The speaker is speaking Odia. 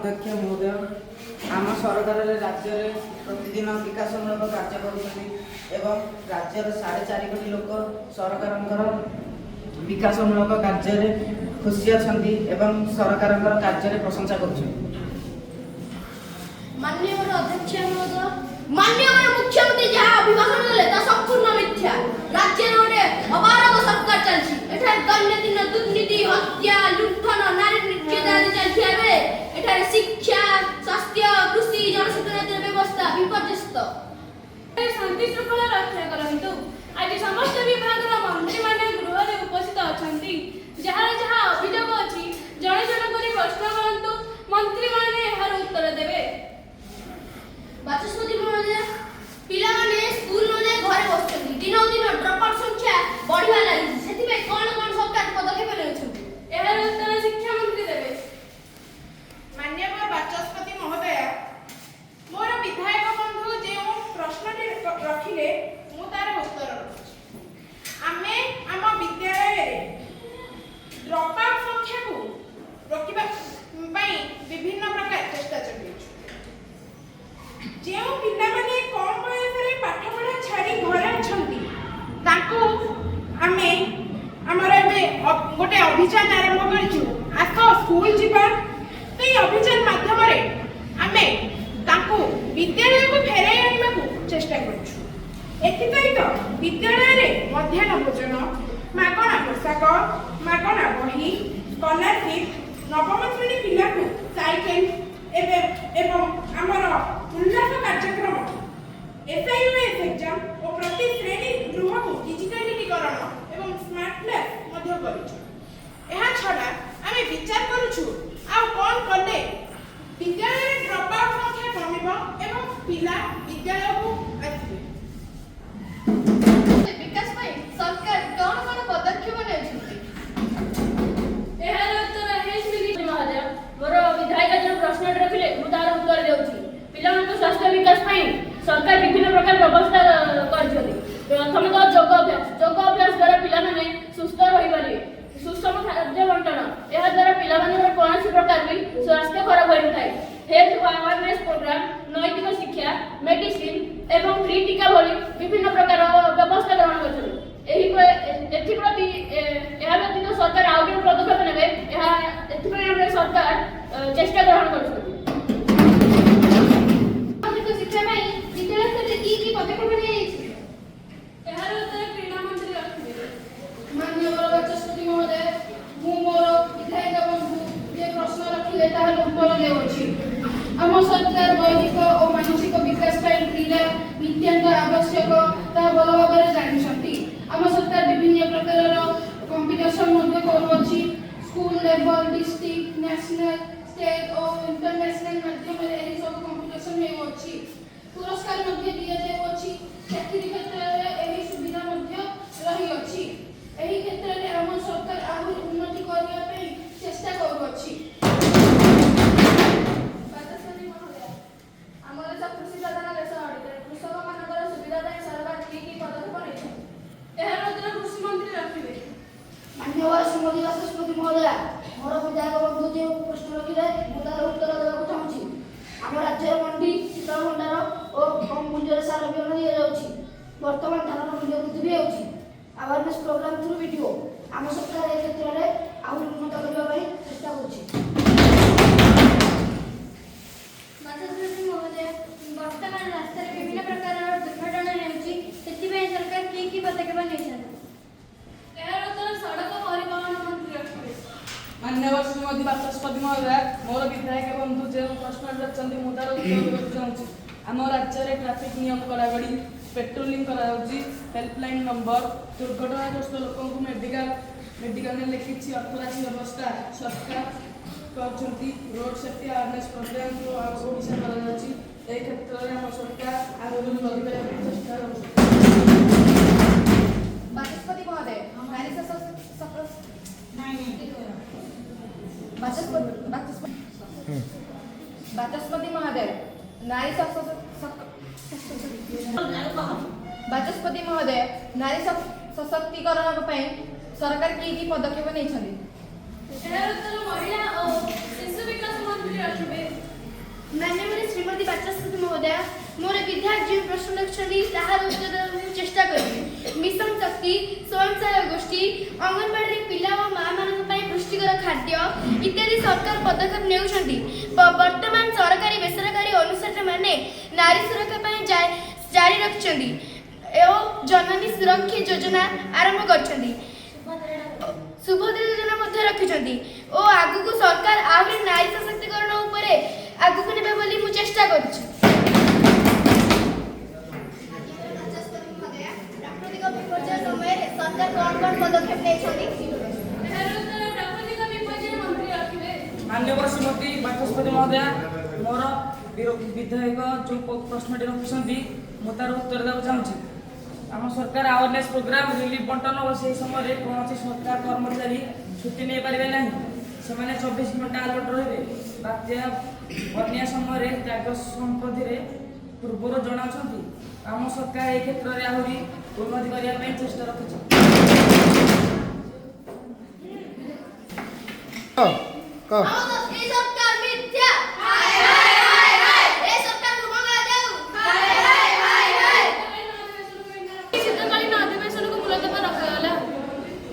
ଅଧ୍ୟକ୍ଷ ମହୋଦୟ, ଆମ ସରକାରରେ ରାଜ୍ୟରେ ପ୍ରତିଦିନ ବିକାଶମୂଳକ କାର୍ଯ୍ୟ କରୁଛନ୍ତି ଏବଂ ରାଜ୍ୟର 4.5 କୋଟି ଲୋକ ସରକାରଙ୍କର ବିକାଶମୂଳକ କାର୍ଯ୍ୟରେ ଖୁସି ଅଛନ୍ତି ଏବଂ ସରକାରଙ୍କର କାର୍ଯ୍ୟରେ ପ୍ରଶଂସା କରୁଛନ୍ତି। ମାନ୍ୟବର ଅଧ୍ୟକ୍ଷ ମହୋଦୟ, ମାନ୍ୟବର ମୁଖ୍ୟମନ୍ତ୍ରୀ ଯାହା ଅଭିଭାଷଣ ଦେଲେ ତାହା ସମ୍ପୂର୍ଣ୍ଣ ମିଥ୍ୟା। ରାଜ୍ୟରେ ଗୋଟେ ଅପାରଗ ସରକାର ଚାଲିଛି। ଏଠାରେ ଦୈନନ୍ଦିନ ଦୁର୍ନୀତି, ହତ୍ୟା, ଲୁଣ୍ଠନ, ନାରୀ ନିର୍ଯାତନା ଆଦି ଚାଲିଥିବା ବେଳେ ଏଠାରେ ଶିକ୍ଷା, ସ୍ୱାସ୍ଥ୍ୟ, କୃଷି, ଜଳସେଚନ ଆଦିର ବ୍ୟବସ୍ଥା ବିପର୍ଯ୍ୟସ୍ତ। ଶାନ୍ତି ଶୃଙ୍ଖଳା ରକ୍ଷା କରନ୍ତୁ। ଆଜି ସମସ୍ତ ବିଭାଗର ମନ୍ତ୍ରୀମାନେ ଗୃହରେ ଉପସ୍ଥିତ ଅଛନ୍ତି। ଯାହାର ଯାହା ଅଭିଯୋଗ ଅଛି, ଜଣେ ଜଣ କରି ପ୍ରଶ୍ନ କରନ୍ତୁ। ମନ୍ତ୍ରୀମାନେ ଏହାର ଉତ୍ତର ଦେବେ। ବାଚସ୍ପତି ମହୋଦୟ, ପିଲାମାନେ ସ୍କୁଲ ନ ଯାଇ ଘରେ ବସୁଛନ୍ତି। ଦିନକୁ ଦିନ ଡ୍ରପ୍ ଆଉଟ୍ ସଂଖ୍ୟା ବଢିବାରେ ଲାଗିଛି। ସେଥିପାଇଁ କଣ କଣ ସରକାର ପଦକ୍ଷେପ ନେଉଛନ୍ତି? ଏହାର ଉତ୍ତର ଶିକ୍ଷାମନ୍ତ୍ରୀ ଦେବେ। ମାନ୍ୟବର ବାଚସ୍ପତି ମହୋଦୟା, ମୋର ବିଧାୟକ ବନ୍ଧୁ ଯେଉଁ ପ୍ରଶ୍ନଟି ରଖିଲେ, ମୁଁ ତାର ଉତ୍ତର ରଖୁଛି। ଆମେ ଆମ ବିଦ୍ୟାଳୟରେ ଡ୍ରପ୍ ଆଉଟ୍ ସଂଖ୍ୟାକୁ ରୋକିବା ପାଇଁ ବିଭିନ୍ନ ପ୍ରକାର ଚେଷ୍ଟା ଚଲେଇଛୁ। ଯେଉଁ ପିଲାମାନେ କମ୍ ବୟସରେ ପାଠପଢ଼ା ଛାଡ଼ି ଘରେ ଅଛନ୍ତି, ତାଙ୍କୁ ଆମେ ଆମର ଏବେ ଗୋଟେ ଅଭିଯାନ ଆରମ୍ଭ କରିଛୁ, ଆସ ସ୍କୁଲ ଯିବା। ସେଇ ଅଭିଯାନ ମାଧ୍ୟମରେ ଆମେ ତାଙ୍କୁ ବିଦ୍ୟାଳୟକୁ ଫେରାଇ ଆଣିବାକୁ ଚେଷ୍ଟା କରୁଛୁ। ଏଥିସହିତ ବିଦ୍ୟାଳୟରେ ମଧ୍ୟାହ୍ନ ଭୋଜନ, ମାଗଣା ପୋଷାକ, ମାଗଣା ବହି, ସ୍କଲାରସିପ୍, ନବମ ଶ୍ରେଣୀ ପିଲାକୁ ସାଇକେଲ ଏବେ ଏବଂ ଆମର ଉଲ୍ଲାସ କାର୍ଯ୍ୟକ୍ରମ, ଏସ୍ଆଇଓଏସ୍ ଏକ୍ଜାମ ଓ ପ୍ରତି ଶ୍ରେଣୀ ଗୃହକୁ ଡିଜିଟାଲୀକରଣ ଏବଂ ସ୍ମାର୍ଟ କ୍ଲାସ୍ ମଧ୍ୟ କରିଛୁ। ଏହା ଛଡ଼ା ଆମେ ବିଚାର କରୁଛୁ, ଆଉ କ'ଣ କଲେ ବିଦ୍ୟାଳୟରେ ଡ୍ରପ୍ ଆଉଟ୍ ସଂଖ୍ୟା କମିବ ଏବଂ ପିଲା ବିଦ୍ୟାଳୟକୁ ଆସିବେ। ବିକାଶ ପାଇଁ ସରକାର କଣ କଣ ପଦକ୍ଷେପ ନେଉଛନ୍ତି? ଏହାର ଉତ୍ତର ହେଲ୍ଥ ମିନିଷ୍ଟ୍ରି ମହୋଦୟ। ମୋର ବିଧାୟକ ଯେଉଁ ପ୍ରଶ୍ନଟି ରଖିଲେ, ମୁଁ ତାର ଉତ୍ତର ଦେଉଛି। ପିଲାମାନଙ୍କ ସ୍ୱାସ୍ଥ୍ୟ ବିକାଶ ପାଇଁ ସରକାର ବିଭିନ୍ନ ପ୍ରକାର ବ୍ୟବସ୍ଥା କରିଛନ୍ତି। ପ୍ରଥମତଃ ଯୋଗ ଅଭ୍ୟାସ। ଯୋଗ ଅଭ୍ୟାସ ଦ୍ୱାରା ପିଲାମାନେ ସୁସ୍ଥ ରହିପାରିବେ। ସୁଷମ ଖାଦ୍ୟ ବଣ୍ଟନ, ଏହା ଦ୍ୱାରା ପିଲାମାନଙ୍କର କୌଣସି ପ୍ରକାର ବି ସ୍ୱାସ୍ଥ୍ୟ ଖରାପ ହୋଇନଥାଏ। ହେଲ୍ଥ ଆୱାରନେସ୍ ପ୍ରୋଗ୍ରାମ, ନୈତିକ ଶିକ୍ଷା, ମେଡିସିନ ଏବଂ ଫ୍ରି ଟୀକା ଭଳି ବିଭିନ୍ନ ପ୍ରକାର ବ୍ୟବସ୍ଥା ଗ୍ରହଣ କରିଛନ୍ତି। ଏଥିପ୍ରତି ଏହା ବ୍ୟତୀତ ସରକାର ଆଉ କେଉଁ ପଦକ୍ଷେପ ନେବେ, ଏଥିପାଇଁ ଆମେ ସରକାର ଚେଷ୍ଟା ଗ୍ରହଣ କରୁଛନ୍ତି। ସାମାଜିକ ଶିକ୍ଷା ପାଇଁ ବିଦ୍ୟାଳୟ ସ୍ତରରେ କି କି ପଦକ୍ଷେପ ନିଆଯାଇଛି? ଏହାର ଉତ୍ତର କ୍ରୀଡ଼ା ମନ୍ତ୍ରୀ ରଖିବେ। ମାନ୍ୟବର ବାଚସ୍ପତି ମହୋଦୟ, ମୁଁ ମୋର ବିଧାୟକ ବନ୍ଧୁ ଯେ ପ୍ରଶ୍ନ ରଖିଲେ, ତାହାର ଉତ୍ତର ଦେଉଅଛି। ଆମ ସରକାର ବୌଦ୍ଧିକ ଓ ମାନସିକ ବିକାଶ ପାଇଁ କ୍ରୀଡ଼ା ନିତ୍ୟାନ୍ତ ଆବଶ୍ୟକ, ତାହା ଭଲ ଭାବରେ ଜାଣିଛନ୍ତି। ଆମ ସରକାର ବିଭିନ୍ନ ପ୍ରକାରର କମ୍ପିଟିସନ୍ ମଧ୍ୟ କରୁଅଛି। School level, district, national, state ଓ ଇଣ୍ଟରନ୍ୟାସନାଲ ମାଧ୍ୟମରେ ଏହି ସବୁ କମ୍ପିଟିସନ୍ ହେଉଅଛି। ପୁରସ୍କାର ମଧ୍ୟ ଦିଆଯାଉଅଛି। ଚାକିରି କ୍ଷେତ୍ରରେ ଏହି ସୁବିଧା ମଧ୍ୟ ରହିଅଛି। ଏହି କ୍ଷେତ୍ରରେ ଆମ ସରକାର ଆହୁରି ଉନ୍ନତି କରିବା ପାଇଁ ଚେଷ୍ଟା କରୁଅଛି। ବାଚସ୍ପତି ମହୋଦୟ, ଆମ ଦେଶ କୃଷି ପ୍ରଧାନ ଦେଶ ଅଟେ। ତେଣୁ କୃଷକମାନଙ୍କର ସୁବିଧା ପାଇଁ ସରକାର କି କି ପଦକ୍ଷେପ ନେଇଛନ୍ତି? ଏହାର ଉତ୍ତର କୃଷି ମନ୍ତ୍ରୀ ରଖିବେ। ମାନ୍ୟବର ଶ୍ରୀମତୀ ବାଚସ୍ପତି ମହୋଦୟା, ମୋର ବିଧାୟକ ବନ୍ଧୁ ଯେଉଁ ପ୍ରଶ୍ନ ରଖିଲେ, ମୁଁ ତାର ଉତ୍ତର ଦେବାକୁ ଚାହୁଁଛି। ଆମ ରାଜ୍ୟରେ ମଣ୍ଡି, ଶୀତଳ ଭଣ୍ଡାର ଓ କମ୍ ମୂଲ୍ୟରେ ସାର ବିହନ ଦିଆଯାଉଛି। ବର୍ତ୍ତମାନ ଧାନର ମୂଲ୍ୟ ବୃଦ୍ଧି ବି ହେଉଛି। Awareness program through video. ଆମ ସରକାର ଏ କ୍ଷେତ୍ରରେ ଆହୁରି ଉନ୍ନତ କରିବା ପାଇଁ ଚେଷ୍ଟା କରୁଛି। ବାଚସ୍ପତି ମହୋଦୟ, ବର୍ତ୍ତମାନ ରାସ୍ତାରେ ବିଭିନ୍ନ ପ୍ରକାରର ଦୁର୍ଘଟଣା ହେଉଛି। ସେଥିପାଇଁ ସରକାର କି କି ପଦକ୍ଷେପ ନେଇଛନ୍ତି? ଏହାର ଉତ୍ତର ସଡ଼କ ପରିବହନ ମନ୍ତ୍ରୀ ରଖିବେ। ମାନ୍ୟବର ଶ୍ରୀମତୀ ବାଚସ୍ପତି ମହୋଦୟା, ମୋର ବିଧାୟକ ବନ୍ଧୁ ଯେଉଁ ପ୍ରଶ୍ନଟି ରଖିଛନ୍ତି, ମୁଁ ତାର ଉତ୍ତର ଦେବାକୁ ଚାହୁଁଛି। ଆମ ରାଜ୍ୟରେ ଟ୍ରାଫିକ୍ ନିୟମ କଡ଼ାକଡ଼ି ପେଟ୍ରୋଲିଂ କରାଯାଉଛି। ହେଲ୍ପଲାଇନ୍ ନମ୍ବର, ଦୁର୍ଘଟଣାଗ୍ରସ୍ତ ଲୋକଙ୍କୁ ମେଡିକାଲ ନେଲେ କିଛି ଅର୍ଥରାଶି ବ୍ୟବସ୍ଥା ସରକାର କରୁଛନ୍ତି। Road safety awareness program Odisha କରାଯାଉଛି। ଏହି କ୍ଷେତ୍ରରେ ଆମ ସରକାର ଆହୁରି ଉନ୍ନତି କରିବା ପାଇଁ ଚେଷ୍ଟା କରୁଛନ୍ତି। ବାଚସ୍ପତି ମହୋଦୟ, ନାରୀ ବାଚସ୍ପତି ବାଚସ୍ପତି ବାଚସ୍ପତି ମହୋଦୟ, ନାରୀ ବାଚସ୍ପତି ମହୋଦୟ, ନାରୀ ସଶକ୍ତିକରଣ ପାଇଁ ସରକାର କି କି ପଦକ୍ଷେପ ନେଇଛନ୍ତି? ଏହାର ଉତ୍ତର ମହିଳା ଓ ଶିଶୁ ବିକାଶ ମନ୍ତ୍ରୀ ରଖିବେ। ମାନ୍ୟବର ଶ୍ରୀମତୀ ବାଚସ୍ପତି ମହୋଦୟା, ମୋର ବିଧାୟକ ଯେଉଁ ପ୍ରଶ୍ନ ରଖିଛନ୍ତି, ତାହାର ଉତ୍ତର ଦେବାକୁ ମୁଁ ଚେଷ୍ଟା କରିବି। ମିଶନ ଶକ୍ତି, ସ୍ୱୟଂ ସହାୟକ ଗୋଷ୍ଠୀ, ଅଙ୍ଗନବାଡ଼ିରେ ପିଲା ଓ ମାଆମାନଙ୍କ ପାଇଁ ପୁଷ୍ଟିକର ଖାଦ୍ୟ ଇତ୍ୟାଦି ସରକାର ପଦକ୍ଷେପ ନେଉଛନ୍ତି। ବର୍ତ୍ତମାନ ସରକାରୀ ବେସରକାରୀ ଅନୁଷ୍ଠାନମାନେ ନାରୀ ସୁରକ୍ଷା ପାଇଁ ଜାରି ରଖିଛନ୍ତି ଓ ଜନନୀ ସୁରକ୍ଷା ଯୋଜନା ଆରମ୍ଭ କରିଛନ୍ତି, ସୁଭଦ୍ରା ଯୋଜନା ମଧ୍ୟ ରଖିଛନ୍ତି ଓ ଆଗକୁ ସରକାର ଆହୁରି ନାରୀ ସଶକ୍ତିକରଣ ଉପରେ ଆଗକୁ ନେବେ ବୋଲି ମୁଁ ଚେଷ୍ଟା କରୁଛି। ବାଚସ୍ପତି ମହୋଦୟା, ପ୍ରାକୃତିକ ବିପର୍ଯ୍ୟୟ ସମୟରେ ସରକାର କ'ଣ କ'ଣ ପଦକ୍ଷେପ ନେଇଛନ୍ତି? ଏହାର ଉତ୍ତର ପ୍ରାକୃତିକ ବିପର୍ଯ୍ୟୟ ମନ୍ତ୍ରୀ ରଖିବେ। ମାନ୍ୟବର ଶ୍ରୀମତୀ ବାଚସ୍ପତି ମହୋଦୟା, ମୋର ବିଧାୟକ ଯେଉଁ ପ୍ରଶ୍ନଟି ରଖିଛନ୍ତି, ମୁଁ ତାର ଉତ୍ତର ଦେବାକୁ ଚାହୁଁଛି। ଆମ ସରକାର ଆୱାରନେସ୍ ପ୍ରୋଗ୍ରାମ, ରିଲିଫ ବଣ୍ଟନ ଓ ସେହି ସମୟରେ କୌଣସି ସରକାର କର୍ମଚାରୀ ଛୁଟି ନେଇପାରିବେ ନାହିଁ। ସେମାନେ 24 ଘଣ୍ଟା ଆଲର୍ଟ ରହିବେ। ବାତ୍ୟା, ବନ୍ୟା ସମୟରେ ତ୍ୟାଗ ସମ୍ପତ୍ତିରେ ପୂର୍ବରୁ ଜଣାଉଛନ୍ତି। ଆମ ସରକାର ଏହି କ୍ଷେତ୍ରରେ ଆହୁରି ଉନ୍ନତି କରିବା ପାଇଁ ଚେଷ୍ଟା ରଖିଛି। କହ। ଆମ